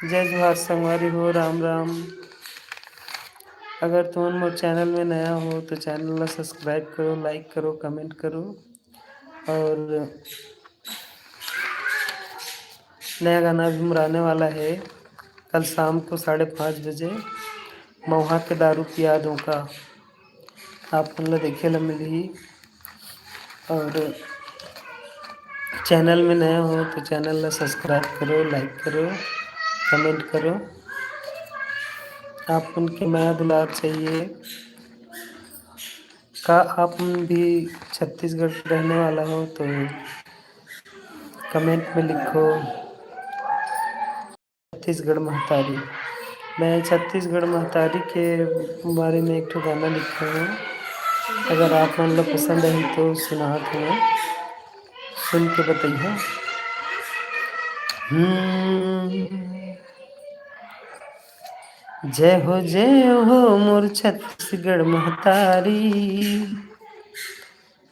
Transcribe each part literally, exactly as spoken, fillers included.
जय जोहार संगवारी हो, राम राम। अगर तुमन मोर चैनल में नया हो तो चैनल ला सब्सक्राइब करो, लाइक करो, कमेंट करो। और नया गाना भी मोर आने वाला है कल शाम को साढ़े पाँच बजे, मऊहा के दारू पिया दो का। आप मन ला देखे ला मिलही। और चैनल में नया हो तो चैनल ला सब्सक्राइब करो, लाइक करो, कमेंट करो। आप मन के मया दुलार चाहिए। का आप मन भी छत्तीसगढ़ के रहने वाला हो तो कमेंट में लिखो। छत्तीसगढ़ महतारी। मैं छत्तीसगढ़ महतारी के बारे में एक ठो गाना लिखे हूँ। अगर आप मन ला पसंद आही तो सुनात हूँ, सुन के बतइहा। हम्म। जय हो, जय हो मोर छत्तीसगढ़ महतारी,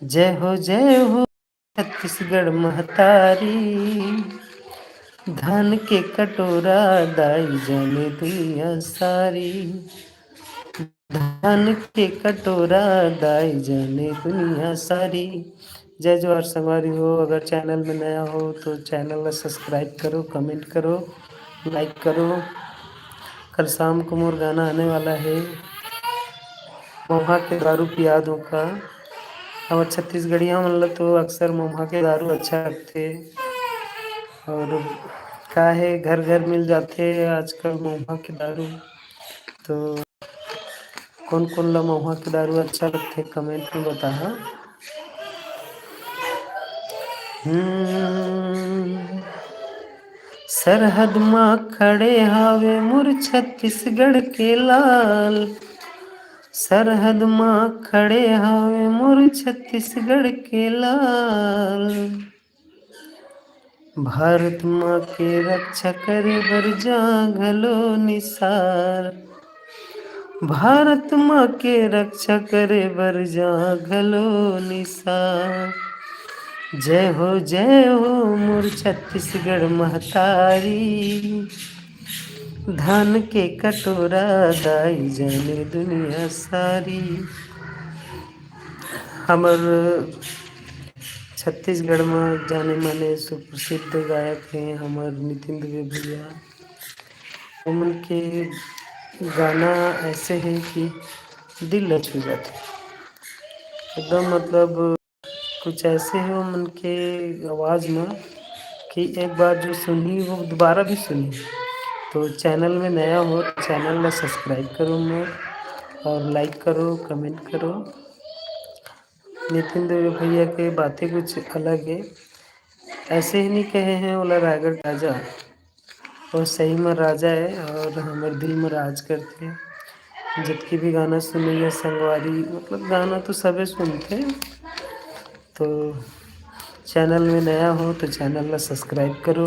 जय हो, जय हो छत्तीसगढ़ महतारी, धान के कटोरा दाई जाने दुनिया सारी, धान के कटोरा दाई जाने दुनिया सारी। जय जोहार संगवारी हो, अगर चैनल में नया हो तो चैनल ला सब्सक्राइब करो, कमेंट करो, लाइक करो। कल शाम को मोर गाना आने वाला है, मऊहा के दारू पिया दो का। और छत्तीसगढ़िया मन ला तो अक्सर मऊहा के दारू अच्छा लगथे। और का है, घर घर मिल जाथे आजकल मऊहा के दारू। तो कोन कोन ला मऊहा के दारू अच्छा लगथे, कमेंट में बताहा। हम्म। सरहद मा खड़े हावे मोर छत्तीसगढ़ के लाल, सरहद मा खड़े हावे मोर छत्तीसगढ़ के लाल। भारत माँ के रक्षा करे बर जा घलो निसार, भारत माँ के रक्षा करे बर जा घलो निसार। जय हो, जय हो मोर छत्तीसगढ़ महतारी, धान के कटोरा दाई जाने दुनिया सारी। हमर छत्तीसगढ़ म जाने माने सुप्रसिद्ध गायक हैं हमर नितिन दुबे भैया। ओमन के गाना ऐसे है कि दिल ल छू जाथे एकदम, मतलब कुछ ऐसे है ओमन के आवाज़ म कि एक बार जो सुनही वो दोबारा भी सुनही। तो चैनल में नया हो तो चैनल ला सब्सक्राइब करो मोर, और लाइक करो, कमेंट करो। नितिन दुबे भैया के बातें कुछ अलग है, ऐसे ही नहीं कहे हैं ओला रायगढ़ राजा, वो सही में राजा है और हमर दिल में राज करथे। जतकी भी गाना सुनइया संगवारी, मतलब गाना तो सबे सुनथे, तो चैनल में नया हो तो चैनल ला सब्सक्राइब करो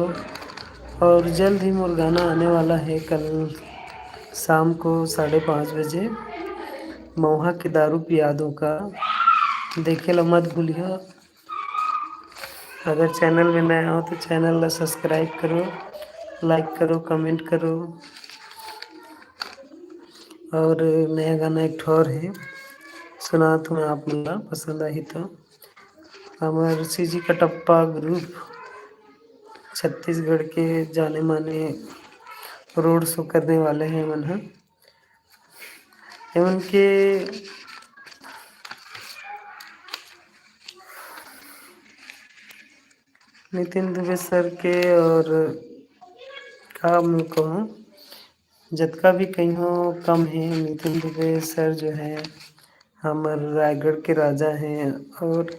और जल्द ही मोर गाना आने वाला है कल शाम को साढ़े पाँच बजे, मऊहा के दारू पिया दो का, देखे ला मत भूलिहा। अगर चैनल में नया हो तो चैनल ला सब्सक्राइब करो, लाइक करो, कमेंट करो। और नया गाना एक ठो और है, सुनात हूँ मैं आप मन ला, पसंद आही तो। हमर सीजी कटप्पा ग्रुप छत्तीसगढ़ के जाने माने रोड शो करने वाले हैं मन ह। एमन के नितिन दुबे सर के और का मैं कहूँ, जतका भी कहियो कम है। नितिन दुबे सर जो है हमर रायगढ़ के राजा हैं और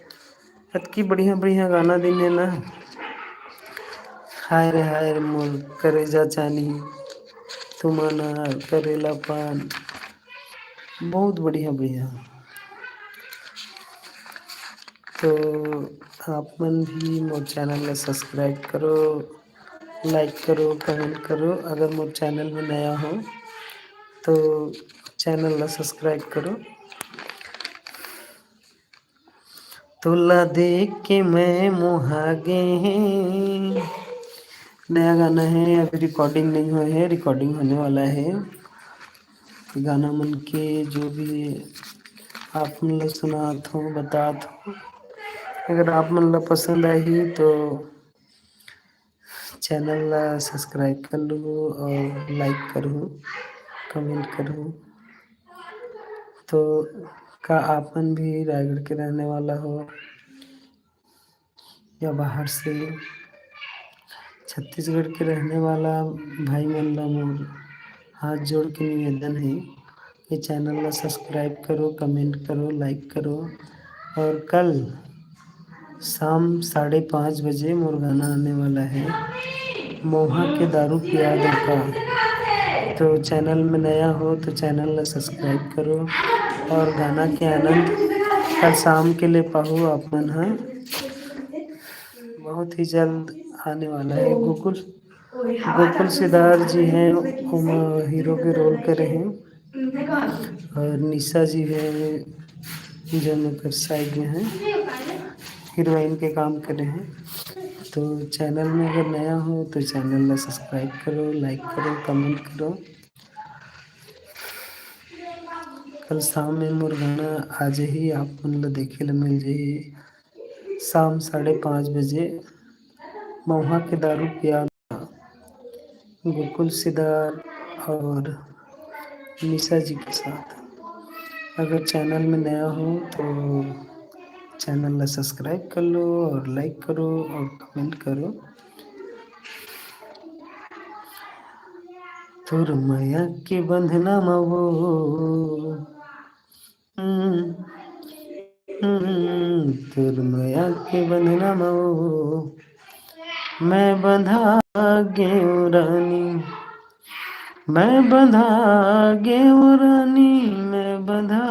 अतकी बढ़िया बढ़िया गाना दिन है ना। हाय रे हाय रे मोर करेजा चानी, तुमाना करेला पान, बहुत बढ़िया बढ़िया। तो आप मन भी मोर चैनल ला सब्सक्राइब करो, लाइक करो, कमेंट करो। अगर मोर चैनल में नया हो तो चैनल ला सब्सक्राइब करो। तोला देख के मैं मोहा गे हैं, नया गाना है, अभी recording नहीं हुआ है, recording होने वाला है। गाना मन के जो भी आप मन ला सुनात हो, बतात हो, अगर आप मन ला पसंद आही तो channel ला subscribe कर लू और like करू, comment करू। तो का आप मन भी रायगढ़ के रहने वाला हो या बाहर से छत्तीसगढ़ के रहने वाला भाई मन ला मोर हाथ जोड़ के निवेदन है कि channel ला subscribe करो, comment करो, like करो। और कल शाम साढ़े पाँच बजे मोर गाना आने वाला है, मौहा के दारू पिया दो का। तो channel में नया हो तो channel ला subscribe करो और गाना के आनंद कल शाम के ले पाहू आप मन ह। बहुत ही जल्द आने वाला है। गोकुल, गोकुल सिदार जी हैं, ओमा हीरो के रोल करे हैं, और निशा जी है जो ओकर साइड में है, हीरोइन के काम करे हैं। तो channel में अगर नया हो तो channel ला subscribe करो, like करो, comment करो। कल शाम में मोर गाना आ जाही, आप मन ला देखे ला मिल जाही शाम साढ़े पाँच बजे। मौहा के दारू पिया गोकुल सिदार और निशा जी के साथ। अगर channel में नया हो तो channel ला subscribe कर लो और like करो और comment करो। तोर मया के बंधना म वो, हम्म, हम्म, तोर मया के बंधना म वो, मैं बंधा गेंव रानी, मैं बंधा गेंव रानी, मैं बंधा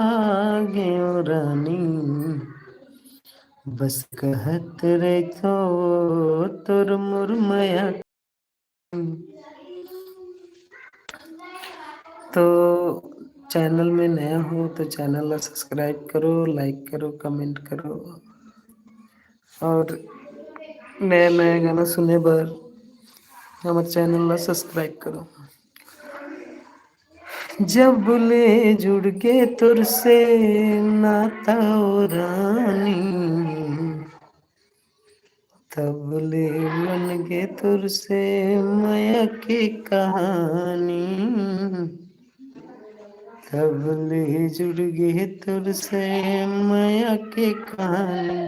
गेंव रानी, बस कहत रहिथों तोर मोर मया। तो channel में नया हो तो channel ला subscribe करो, like करो, comment करो और नया नया गाना सुने बर हमर channel ला subscribe करो। जब ले जुड़ के तोर से नाता ओ रानी, तब ले बन के तोर से मया के कहानी, तब ले जुड़ गे तोर से मया के कहानी।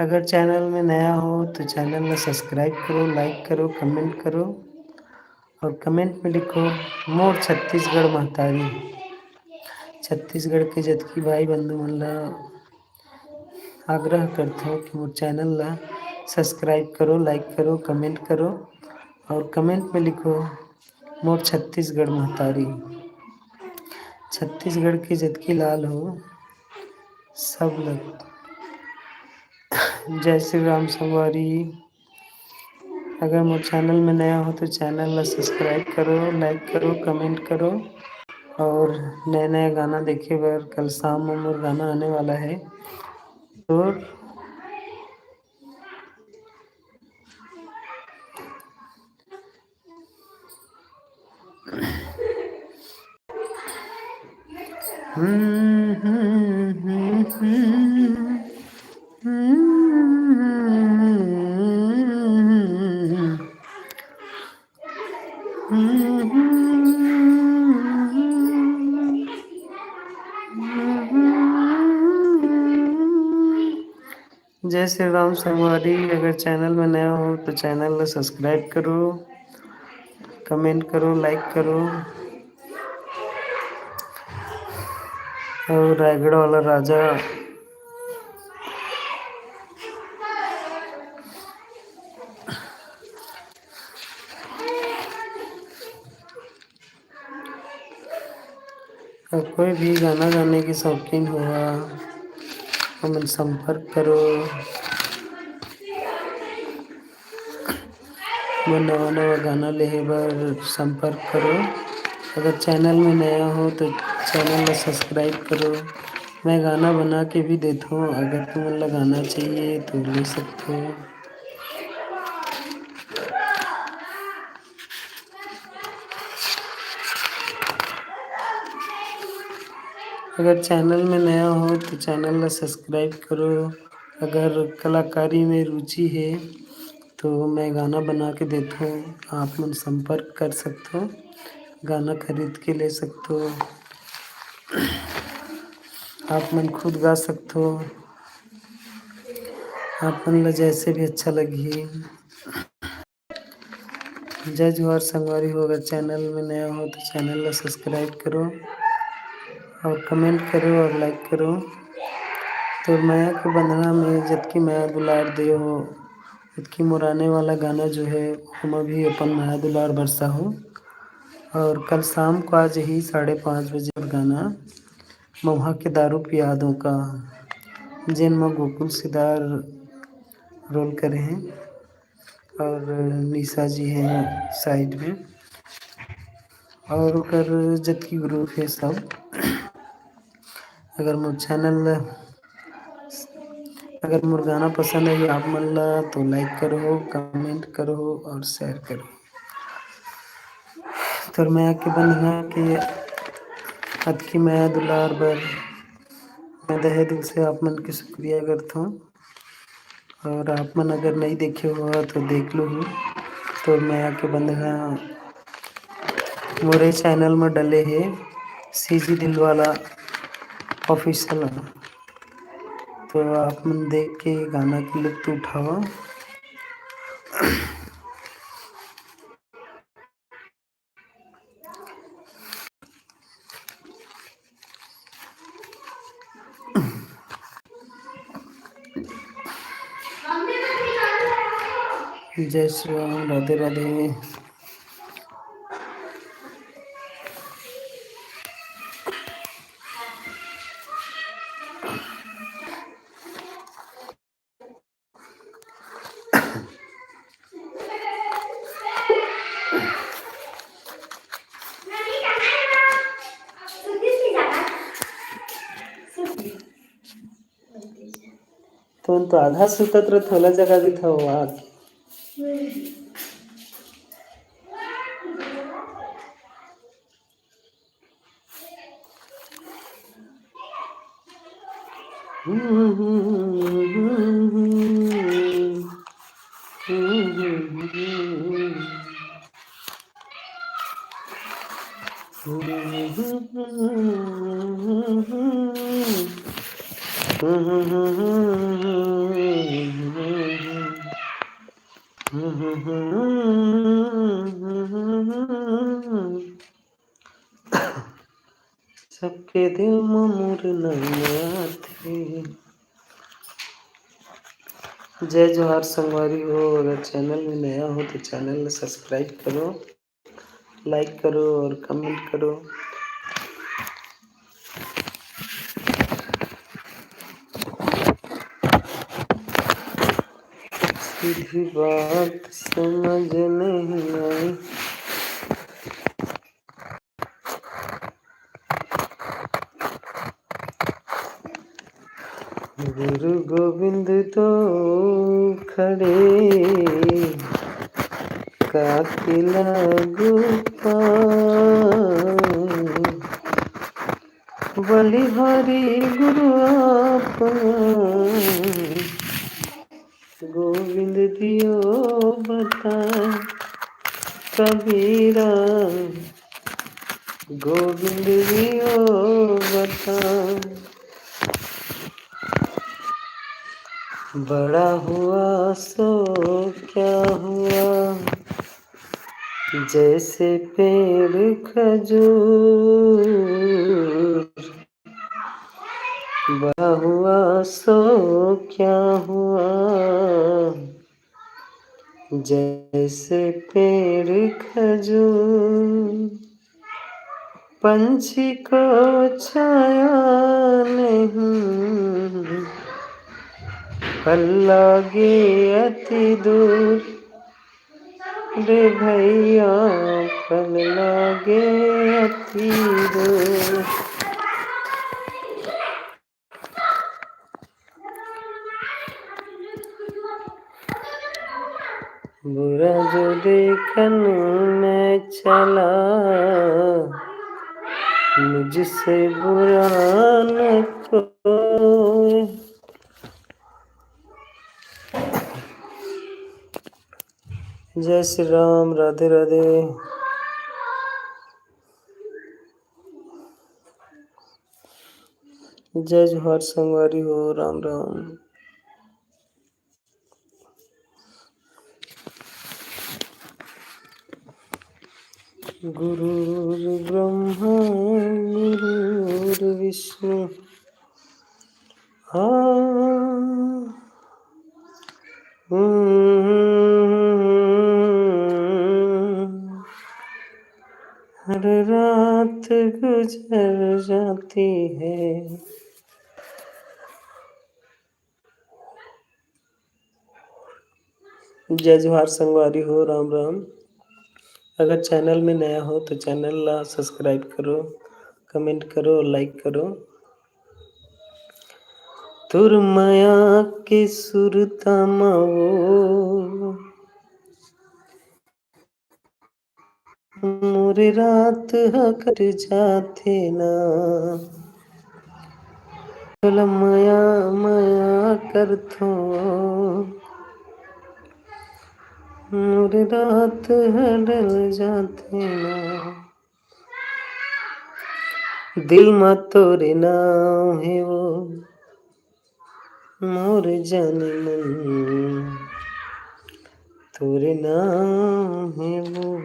अगर channel में नया हो तो channel ला subscribe करो, like करो, comment करो और comment में लिखो मोर छत्तीसगढ़ महतारी। छत्तीसगढ़ के जतकी भाई बंधु मन ला आग्रह करथों कि मोर channel ला subscribe करो, like करो, comment करो और comment में लिखो मोर छत्तीसगढ़ महतारी। छत्तीसगढ़ के जतकी लाल हो सब लग। जय श्री राम संगवारी। अगर मोर channel में नया हो तो channel ला subscribe करो, like करो, comment करो और नया नया गाना देखे बर कल शाम में मोर गाना आने वाला है। तो जय श्री राम संगवारी। अगर channel में नया हो तो channel ला subscribe करो, comment करो, like करो। और रायगढ़ वाला राजा अउ कोई भी गाना गाने के शौकीन होहा, हमन संपर्क करो। मोर नवा नवा गाना लेहे बर संपर्क करो। अगर channel में नया हो तो channel ला subscribe करो। मैं गाना बना के भी देथों, अगर तुमन ला गाना चाहिए तो ले सकते हो। अगर चैनल में नया हो तो चैनल ला सब्सक्राइब करो। अगर कलाकारी में रुचि है तो मैं गाना बना के देथों, आप मन संपर्क कर सकथो, गाना खरीद के ले सकथो, आप मन खुद गा सकथो, आप मन ला जैसे भी अच्छा लगही। जय जोहार संगवारी हो, अगर चैनल में नया हो तो चैनल ला सब्सक्राइब करो और कमेंट करो और लाइक करो। तोर मया के बंधना में जतकी मया दुलार दे हो, उतकी मोर आने वाला गाना जो है, ओमा भी अपन मया दुलार बरसा हो। और कल शाम को आज ही साढ़े पाँच बजे और गाना महुआ के दारू पिया दो का, जेन म गोकुल सिदार रोल करे हैं और निशा जी हैं साइड में, और ओकर जतकी ग्रुप है सब। अगर मोर चैनल, अगर मोर गाना पसंद है आप मन ला, तो लाइक करो, कमेंट करो और शेयर करो। तोर मया के बंधना के अतकी मया दुलार बर मैं तहे दिल से आप मन के शुक्रिया करथों। और आप मन अगर नहीं देखे हो तो देख लो। तोर मया के बंधना मोरे चैनल में डले है, सीजी दिलवाला ऑफिशियल। तो आप मन देख के गाना के लुत्फ उठावा। जय श्री राम, राधे राधे। तुम तो आधा सुतत रहो, थोड़ा जगह भी था वो आके। सबके दिल म मोर नाम आथे। जय जोहार संगवारी हो, अगर चैनल में नया हो तो चैनल ला सब्सक्राइब करो, लाइक करो और कमेंट करो। सीधी बात समझ नहीं आई। गुरु गोविंद तो खड़े काके लागू पाए। बलिहारी गुरु आप गोविंद दियो बताए। कबीरा गोविंद दियो बताए। बड़ा हुआ सो क्या हुआ, जैसे पेड़ खजूर। बड़ा हुआ सो क्या हुआ, जैसे पेड़ खजूर। पंछी को छाया नहीं, फल लागे अति दूर। रे भैया, फल लागे अति दूर। बुरा जो देखन मैं चला, मुझसे बुरा न कोई। जय श्री राम, राधे राधे। जय जोहार संगवारी हो, राम राम। गुरुर्ब्रह्मा गुरुर्विष्णु। हाँ। हर रात गुजर जाती है। जय जोहार संगवारी हो, राम राम। अगर channel में नया हो तो channel ला subscribe करो, comment करो, like करो। तोर मया के सुरता मा वो मोर रात ह कट जाथे ना। तोला मया मया करथों, मोर रात ह ढल जाथे ना। दिल मा तोरे नाम हे वो, मोर जानी मन, तोरे नाम हे वो।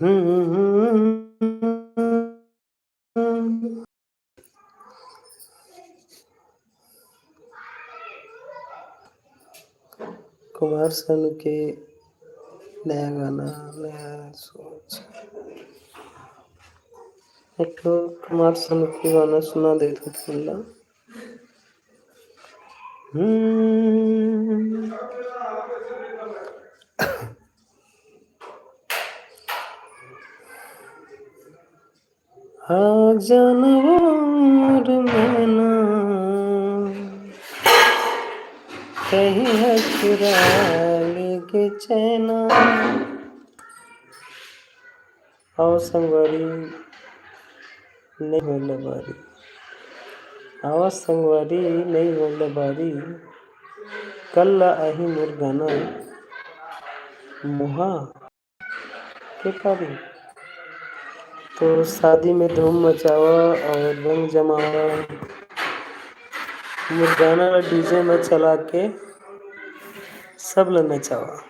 हम्म। कुमार सानू के नया गाना, नया सोच। एक ठो कुमार सानू के गाना सुना देथों तुमन ला। हम्म। आ जान वो मोर मैना, कहीं है चुरा लेके चैना। आवा संगवारी, नइ होय ल बारी। आवा संगवारी, नइ होय ल बारी। कल ला आही मोर गाना, मोहा के पारी। तो शादी में धूम मचावा और रंग जमावा। मोर गाना ला DJ में चला के सब ला नचावा।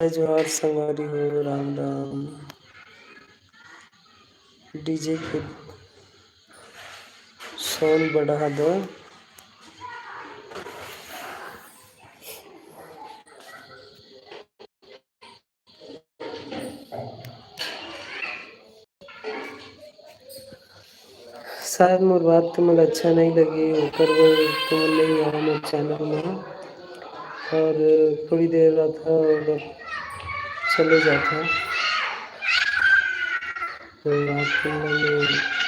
जय जोहार संगवारी हो, राम राम। DJ के sound बढ़ा दो। शायद मोर बात तुमन ला अच्छा नइ लगे, ओकर बर तुमन नइ आवा मोर channel में। और थोड़ी देर रहत हव, चले जात हव। तो आप मन ला